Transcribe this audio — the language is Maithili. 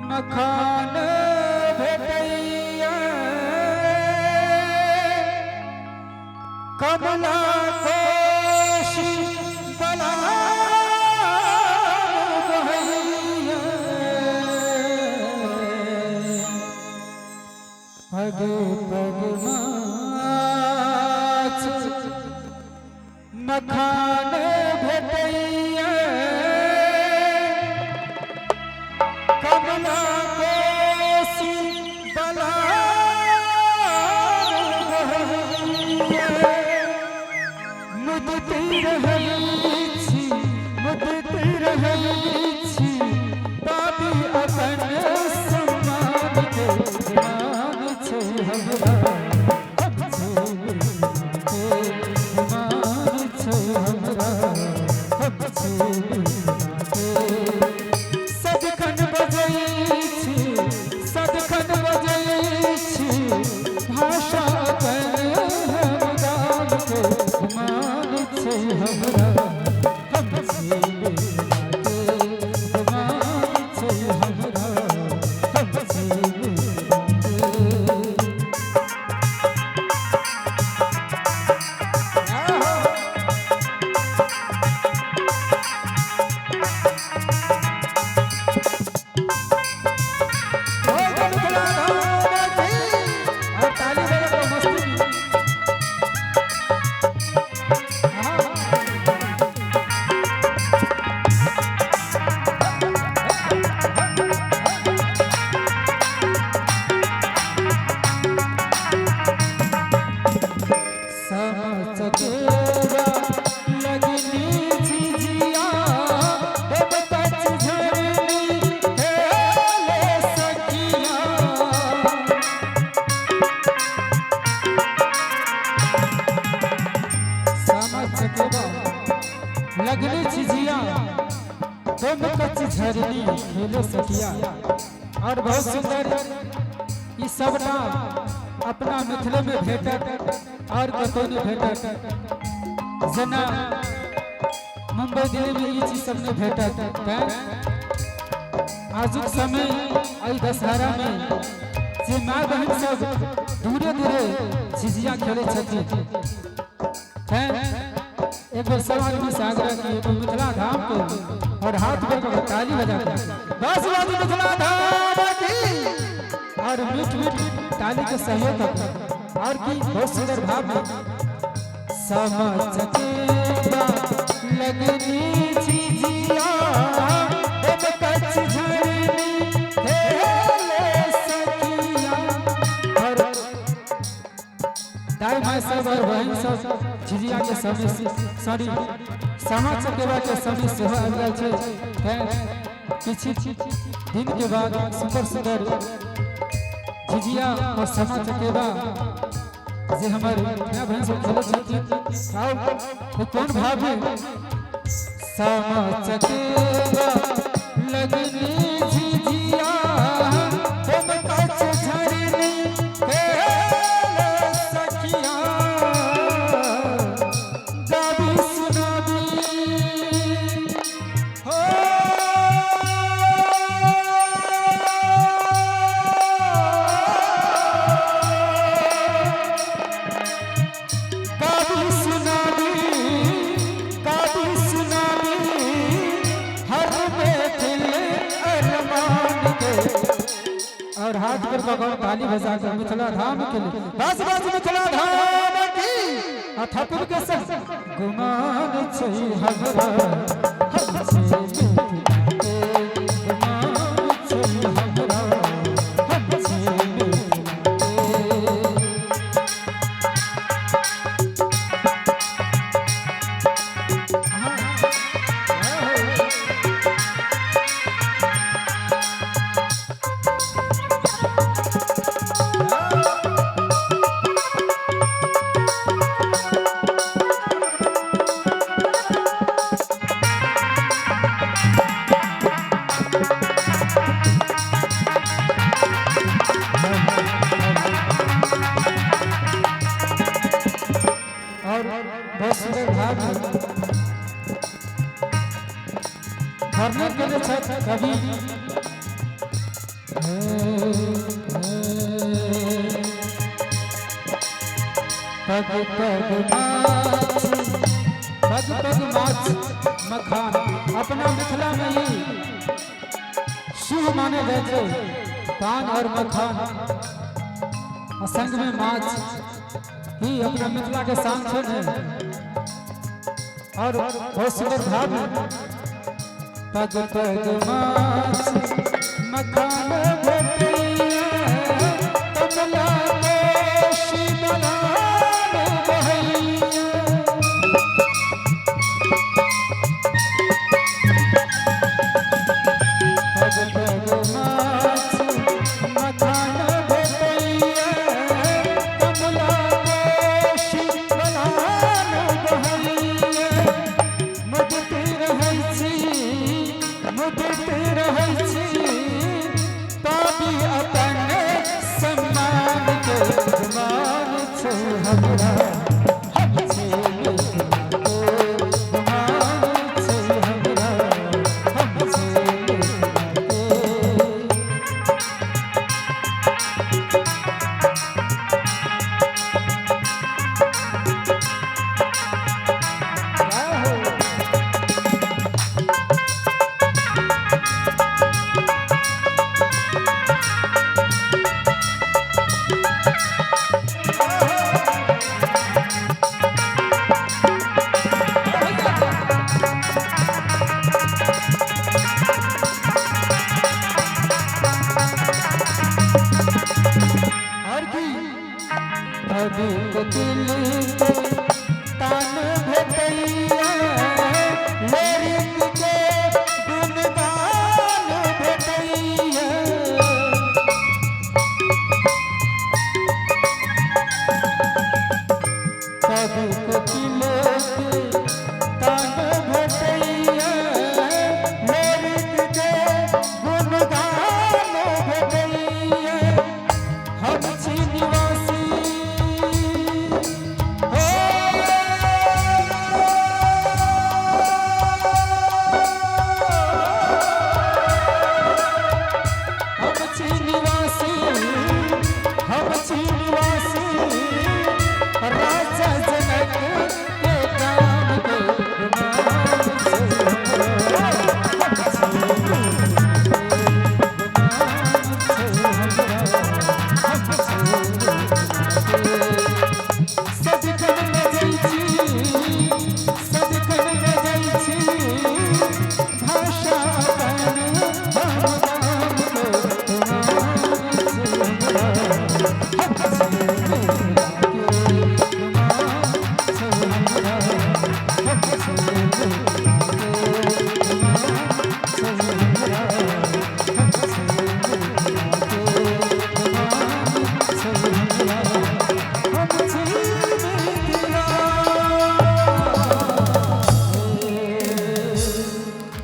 मखान भेटैया, कमला कोशी बलान बहैया, पग पग माछ मखान भेटैया, कमला कोशी बलान बहैया, मुदति रहै छी, मुदति रहै छी, पाबी अपन सम्मान के मान छै हमरा, हम छी मिथिला के मान छै हमरा, हम छी मिथिला के। सदखन बजै छी, सदखन बजै छी, भाषा अपन हम गाम के मान छै हमरा, हम छी मिथिला के मान छै हमरा, हम छी मिथिला के। बोल दो मिथिला धाम की, और ताली बजा दो मस्ती की। हाँ। समा चकेवा लगनी झिझिया, डोमकच झरनी खेले सखिया। सामा चकेवा लगनी झिझिया, डोमकच झरनी खेले सखिया। और बहुत सुंदर ई सबटा अपना मिथिले में भेटत और कतौ नहीं भेटत। जेना मुंबई दिल्ली में ई चीज सब नहीं भेटत। तैं आजुक समय एहि दशहरा में जे माय बहन सब दूरे दूरे झिझिया खेलै छथिन, तैं एक बेर सब आदमी से आग्रह की एगो मिथिला धाम को और हाथ पर कऽ ताली बजा के बस बाजू मिथिला धाम की, और मीठ मीठ ताली के सहयोग कर और की बहुत सुंदर भाव में। समा चकेवा लगनी झिझिया, डोमकच झरनी खेले सखिया। और दाई माई सब और बहन सब झिझिया के समय, सॉरी, सामा चकेवा के समय सेहो आबि गेल छै। तैं किछु दिन के बाद सुंदर सुंदर झिझिया और सामा चकेवा जे हमर माय बहन सब खेलै छथिन, आउ ओ कोन भाव में। सामा चकेवा लगनी झिझिया, डोमकच झरनी खेले सखिया, गाबी सुनाबी हो, गाबी सुनाबी, गाबी सुनाबी हर मैथिल अरमान के। और हाथ पर भगवान ताली बजा कर मिथिला धाम के लिए बस बस मिथिला धाम की, आ ठाकुर के संग गुमान छै हमरा, हम छी मिथिला के गुमान छै हमरा, हम छी मिथिला के। और बहुत सुंदर भाव है वर्णन केने छथि कवि। पग पग माछ, पग पग माछ मखान। अपना मिथिला में ही शुभ माने जाए छै पान और मखान आ संग में माछ ही अपना मिथिला के शान छै ने। और बहुत सुंदर भाव है। पग पग माछ मखान भेटैया, कमला कोशी बलान बहैया। पग पग माछ मखान भेटैया, कमला कोशी बलान बहैया। मुदते रहै छी, मुदते रहै छी, पाबी अपन सम्मान के, गुमान छै हमरा।